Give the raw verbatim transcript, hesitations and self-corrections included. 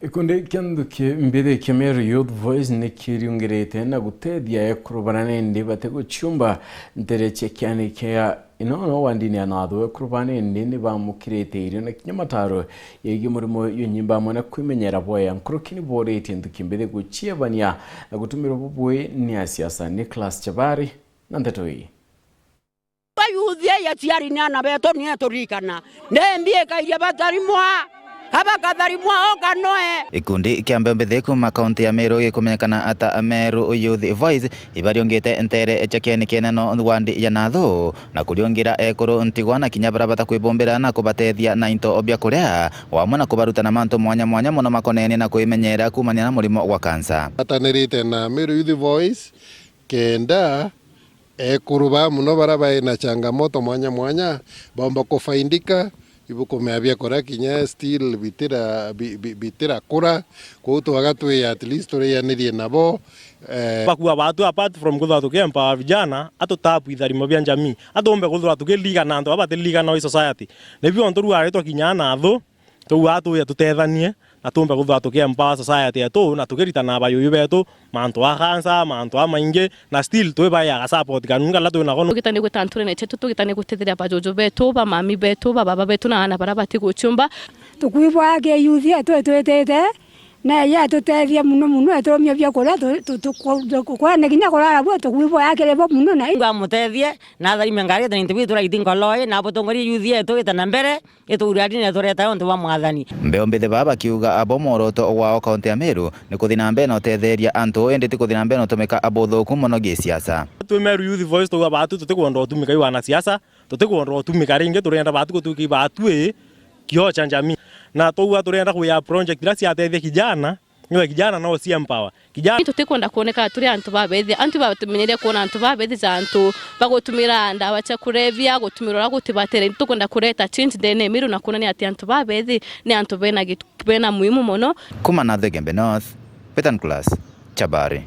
Gikundi kia nthuki mbithi kia Meru Youth Voice ni kiriungirite na gutethia ekuru baria nindi batiguciumba ntere cia kiani kia Inono wandini ya Nathu, ekuru ba nindi ni bamukirite irio na kinya mataro yegii murimo yunyimba amwe na kwimenyera bwaya. Nkuruki ni boritie nthuki mbithi guciebania na gutumirwa bubui ni asiasa. Nicholas Chabari na nteto ii. Bayuthi ya ciari ni ana betu ni eturikana. Ni mbi ikairia batarimwa, ka bakatharimwa o kanoe. Gikundi kia mbeombithi kuma kaunti ya Meru gikumenyekana ata Meru Youth Voice ibariungite ntere cia kieni kia Inono wandi ya Nathu na kuriungira ekuru ntigwa na kinya baria batakwibumbira na kubatethia na into bia kuria, o amwe na kubaruta na mantu mwanya mwanya mono makonenie na kwimenyera kumania na murimo gwa kansa. Atanirite na Meru Youth Voice kenda ekuru ba muno baria bai na changamoto mwanya mwanya baumba kufaindika, ibukumea biakuria kinya still bitira, bi-, bi-, bitirakura, kwou twaga twi at least turianirie nabo, eh. Bakua batu, apart from kuthwa tukiempower vijana, atutapu itharimo bia njamii, atumbe kuthwa tukirigana antu baba batirigana wi society. Nibio untu rua ritwa kinya Nathu, Twauga tuuye tutethanie na tumbe kuthwa tukiempower society yetu na tukiritana abayuyu betu mantu a cancer, mantu a maingi, na still twi baeaga support kanunu kala twi nako. Tugitane gwita nturene cietu, tugitane gutetheria bajuju betu, ba mami betu, ba baba betu na aana baria batiguciumba. Tukwibwa ki youth yetu itwitite, na yatutethia muno muno, iturumia bia kuria, tu-, tu-, tu-, ku-, ku-, kwane kinya kurara bwo, tukwibwa kiri bo muno na. Ngamutethie, na atharime ngari, na into biu turaiti nkoloi, na butongorie youth yetu ita na mbere. Ituuria ndini tureta untu bwa Mwathani. Mbeombithi baa bakiuga abo mworoto wao kaunti ya Meru ni kuthi na mbere na utetheria antu, indi ti kuthi na mbere na utumika buthuku mono gisiasa. Twi Meru Youth Voice twauga batu tutikwenda utumika i wanasiasa, tutikwenda utumika ringi, turenda batu gutuika i batu i kio cha jamii. Na twauga turenda kuya project iria ciatethia kijana, Niwe kijana no si empower. Kijana. Tutikwenda kwoneka turi antu babethi. Antu batumenyeria kwona antu babethi ja antu bagutumira ndawa cia kurevia, gutumira uria gutibatere. Tukwenda kureta change ndene ya Meru na kwonania ati antu babethi ni antu bena gitu, bena muhimu mono. Kuma Nathu Igembe North, Peter Nicholas, Chabari.